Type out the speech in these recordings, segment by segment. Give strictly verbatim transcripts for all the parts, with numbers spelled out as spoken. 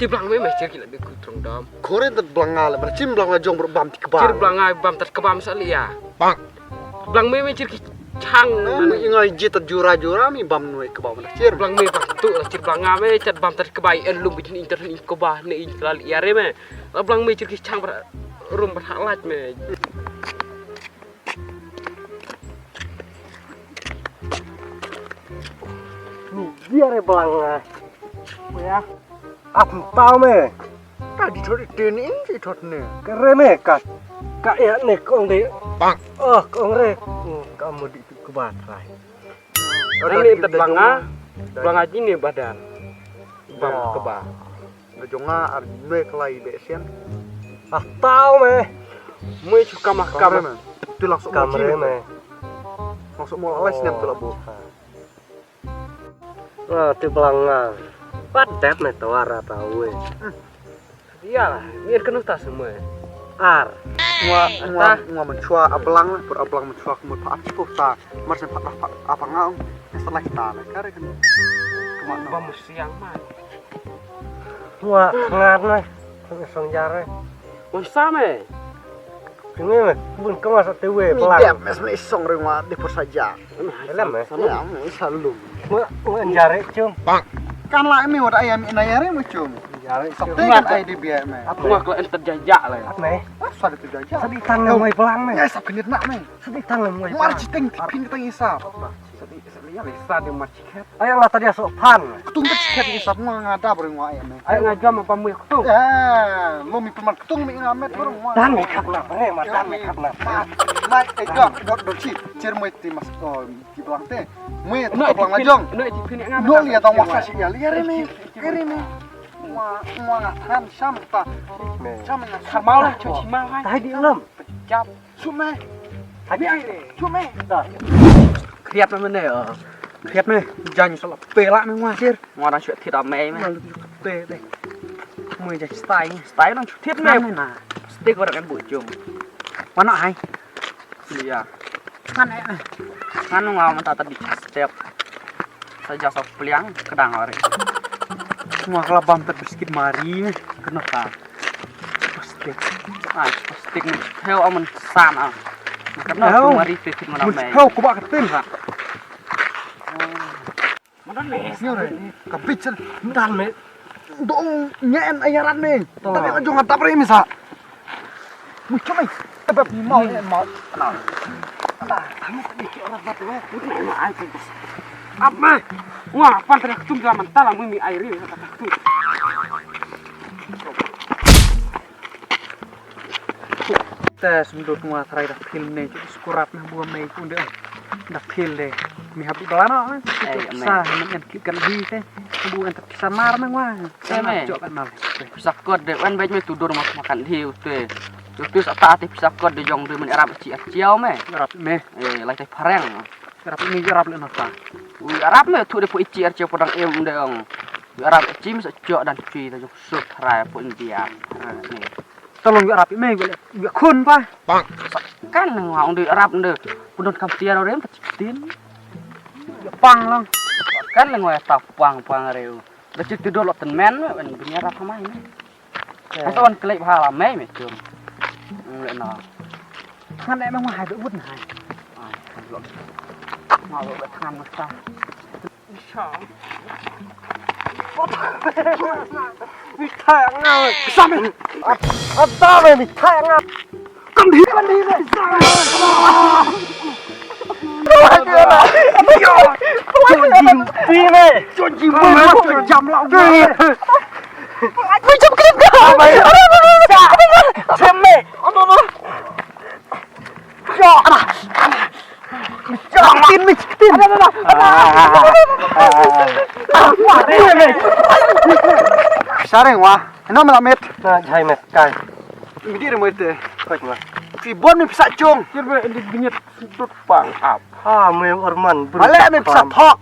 Ki blang me me chir ki la bi ku trong dam. Kore tat blang nga le, ber chim blang nga jong ber bam ti kba. Chir blang nga bam tat kba sa li ya. Bang. Blang me me chir ki chang. Nga ji tat jura jura mi bam noi kba ma chir. Blang me bang tu la chir blang nga me chat bam tat kba en lum bi ni inter ni kba ne in kla li ya re me. La blang me chir ki chang ber rum ber halaj me. Ni dia re blang nga. Ya. Ap tau me. Ka di thot te ni, di thot ne. Ka re me ka. Ka ya ne kong de. Bang. Oh, kong re. Hmm, ka mo di tu ke ba trai. Ani tat blang nga. Blang nga ji ne badan. Bam ke ba. Nga jong nga ar ne kelai be sian. Ah, tau me. Mui chu kama kama. Tu langsung kamre me. Langsung mo alai sian tu labu. Ah, tu blang nga. Pat dep me tawar ata we. Iyalah, mir kenu ta semua. Ar. Ngwa ngwa ngwa menchua ablang lah, per ablang menchua kemut pa ap chipo ta. Mar sen pa pa apa ngau. Yang salah kita lah kare kenu. Cuma ba musiang mai. Ngwa ngar me. Song jare. Wan sa me. Kene me bun kama sa te we blang. Dep mes me song re ngwa de por saja. Elem me. Ya me salum. Ngwa ngwa jare chung. Kan la me wat ayam ina yare me chung. Jare chung. Te kan ai de bia me. Ngwa kala enter jaja la. Ap me. Sa de jaja. Sa di tang ngoi blang me. Ya sa pinit nak me. Sa di tang ngoi. Mar chiteng ti pin tang isap. Sa di sa di ya sa di mar Ayang la tadi asok pan. Ketung ka chikat ni sap ngwa nga da bring ngwa ayang. Ayang nga jam apa mu ketung. Eh, lo mi pemat ketung mi nga met bring ngwa. Dan mi kap na pre ma dan mi kap na. Mai eh dok dok dok chi. Cher mu ti mas ko ki blang te. Mu ti ko blang la jong. No ti pini nga. No li atong wasa si ya li ri ni. Ri ni. Ngwa ngwa nga than sam ta. Sam nga. Karmal chu chi ma. Tai di lem. Jap. Chume. Hadi ai re. Chume. Kriat me mene. Kriat me. Jan sala pela me ngwa sir. Ngwa dang shuat thit ame me. Pe de. Mui jan stai. Stai nang shuat thit me. Stik orang kan bujung. Mana ai? Iya. Kan eh. Kan ngwa mata tadi step. Saja sa pliang kedang ari. Ngwa kala bam tat biskit mari ne kena ta. Plastik. Ai plastik ne. Heo aman san ah. Kena tu mari biskit mana mai. Heo ku ba ketin ha. Mana ni? Sio re. Ka bichel. Dal me. Dong nyen ayaran me. Tapi la jong atap re misa. Mucho mai. Tapi mau ni mau. Nah. Nah, kamu tadi ke orang batu eh. Ini mah ai tu. Apa? Wah, apa tadi aku tunggu mentala mui mi air ini kata aku. Te sumdut ngwa trai da phil ne, skurap na bua me kunde. Da phil de. Mi hab balano. Eh, sa men en klik kan hi te. Bu en tap samar na ngwa. Samar jo kan mal. Pisa kot de wan bej me tudur mak makan hi ute. Ute sa ta te pisa kot de jong de men arab chi chiao me. Arab me. Eh, lai te phareng. Arab me arab le nota. Ui arab me tu de po ichi archi po dang em de ong. Arab chi me sa jo dan chi ta jong sut rai po India. Tolong yu arap i mei yu khun pa. Kan nang wa ong dei arap nde. Pudon kam tiar orem ta chitin. Pang lang. Kan nang wa ta pang pang reu. Da chit tu dolo ten men wen bin arap hamai ne. Asa wan kelek bha la mei me chum. Ngle na. Ngan ne nang wa hai be wut na hai. Ai, kan lo. Ma lo be than ma ta. Mithai nga. Same. Ata me mithai nga. Kan hi kan hi me. Jam la. Jam klim ka. Jam me. Tin mi tin. Sareng wa. Eno mela met. Na jai met kai. Mi di mo ite. Koi ma. Fi bon mi pisa chung. Kir be di binyet sudut pang ap. Ha me orman. Ale mi pisa thok.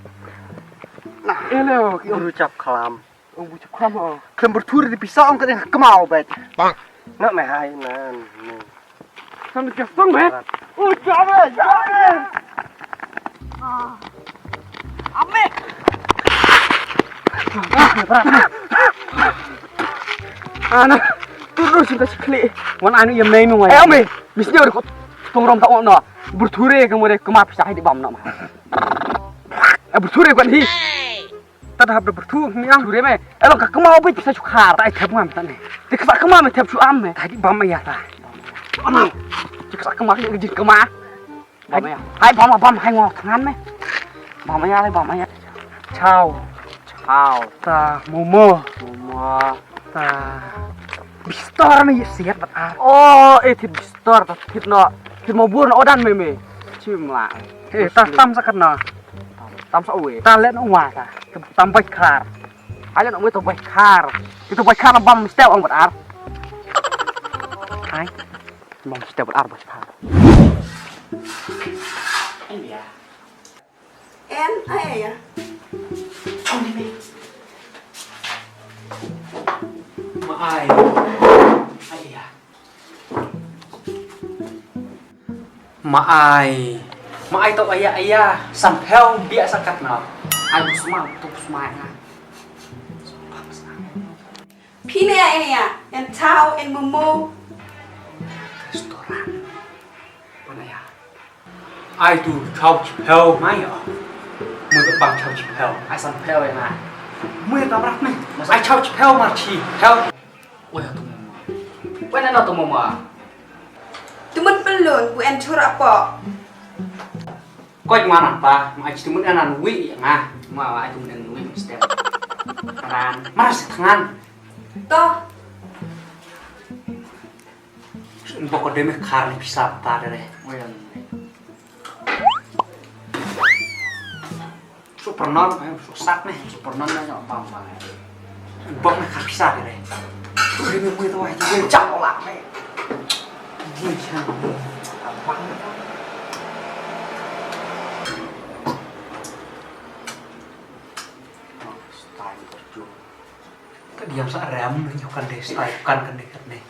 Ele ki uru chap khalam. Ong bu chap khalam. Khlem berthur di pisa ong ka deng kemau bet. Bang. Nak me hai nan. Kan ka song be. Oh, jam be, jam be. Ame. Ah, berat. Ana, turun sini kasih klik. Wan anu ya main nung. Eh, ame, misnya udah kau tong rom tak ono. Berture kamu deh kemap sah di bam nama. Eh, berture kan hi. Tad hap da bertu ni ang. Berture me. Eh, lo ka kemau bit bisa cukar. Tak thep ngam tane. Te kesa kemau me thep cu am me. Tadi bam ya ta. Ana. Cik sa kemau ke jin kemau. Bam ya. Hai bam bam hai ngok tangan me. Bam ya lai bam ya. Ciao. Ciao. Ta momo. Momo. Ta. Bistor me yesiat bat ar. Oh, eh thit bistor ta thit no. Thit mo bur no odan me me. Chim la. Eh ta tam sakat na. Tam sa uwe. Ta let no wa ta. Tam bai khar. Ai let no uwe to bai khar. Itu bai khar bam step ang bat ar. Hai. Bam step bat ar bai khar. Em ya. Em ai ya. Chong ni me. Ma ai. Ai ya. Ma ai. Ma ai to aya aya. San phew biak sakat na. Ai bu sma tu sma nga. Phi ne aya aya. Yan tau yan momo. Restoran. Pan aya. Ai tu chau chi phew mai ya. Mu tu bang chau chi phew. Ai san phew ya nga. Mu ya kamrat me. Ai chau chi phew mar chi phew. Weh tu mama. Weh na tu mama. Tumun pelun bu en chura po. Koi mana pa, ma ai tumun anan wi ya nga. Ma ai tumun anan wi step. Ran, mas tangan. To. Boko deme kar ni pisa ta dere. Weh. Super non, eh, susak nih, super non nih, nyok bang bang. Bok nih kar pisa deh. Tuh ini gue tuh aja gue cak olah nih. Gue cak bang. Style kerja. Ka diam sa rem ni kan dei style kan kan dei kan dei.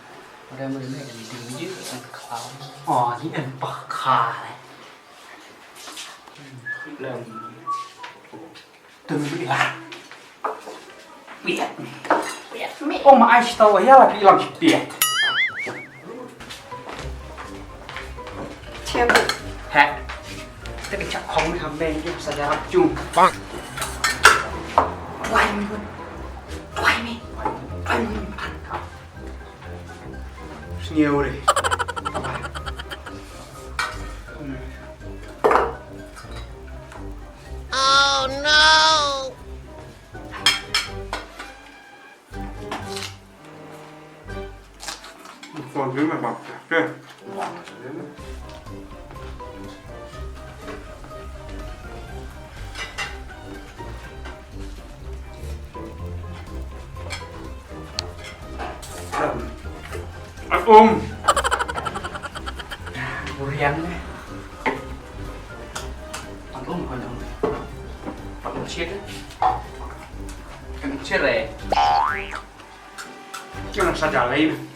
Rem ni kan dei ni je kan kau. Oh, ni kan pakar. Lem. Tengok ni lah. Piat ni. Piat ni. Oh, ma ai sitaw ya lah bilang piat. Siap. Heh. Kita kecak kong ni hameng dia saja rapcung. Bang. Tuai mi pun. Tuai mi. Tuai mi makan kau. Sniew deh. Oh no. Còn cái này bọc chặt kìa. Ăn ôm. Urian nih. Ăn ôm coi ăn ôm. Ăn ôm siết đấy. Ăn ôm siết đấy. Kena saja lain.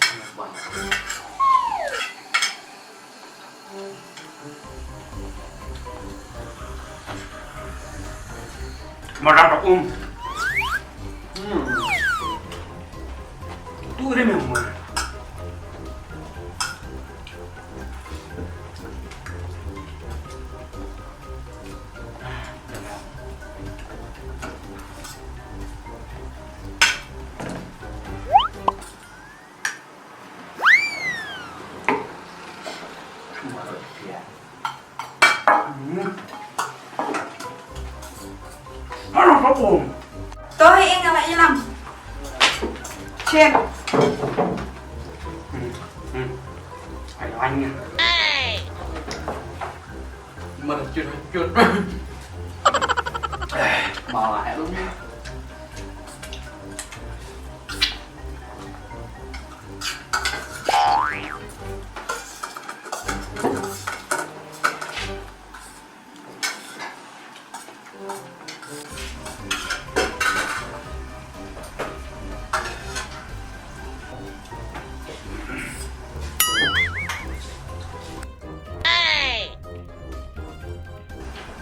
Marah tak um. Hmm. Tu dia memang. Toh ing ala ilam. Chen. Hmm. Hmm. Ai lain nya. Mana cut cut. Malah ya lu.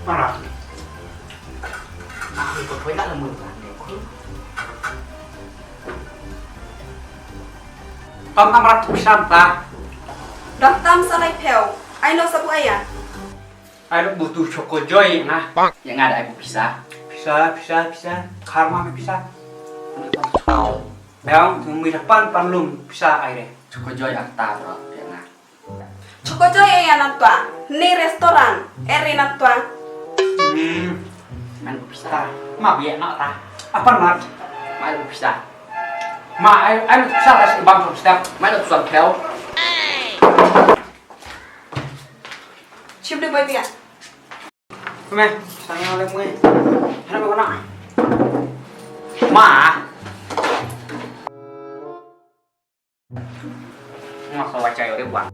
Mana? Aku ikut kowe tak lama kan. Tam tam rat pisa ta. Dang tam sa lai phew. Ai no sa bu aya. Ai no butuh Choco Joy nga. Ïa nga da ai bu pisa. Pisa, pisa, pisa. Karma me pisa. Bang tu mi pan pan lum pisa ai re. Choco Joy ang ta bro ïa nga. Choco Joy ïa nan tua. Ni restaurant. Eri nan tua. Hmm. Mai bu pisa. Ma biak nak ta. Apa nak? Mai bu pisa. Ma ai ai bu pisa ras bang song step. Mai bu pisa kau. Chim de bai biak. Me, sana le mui. Hana ba nak. Ma. Ma sa wachai ore bang.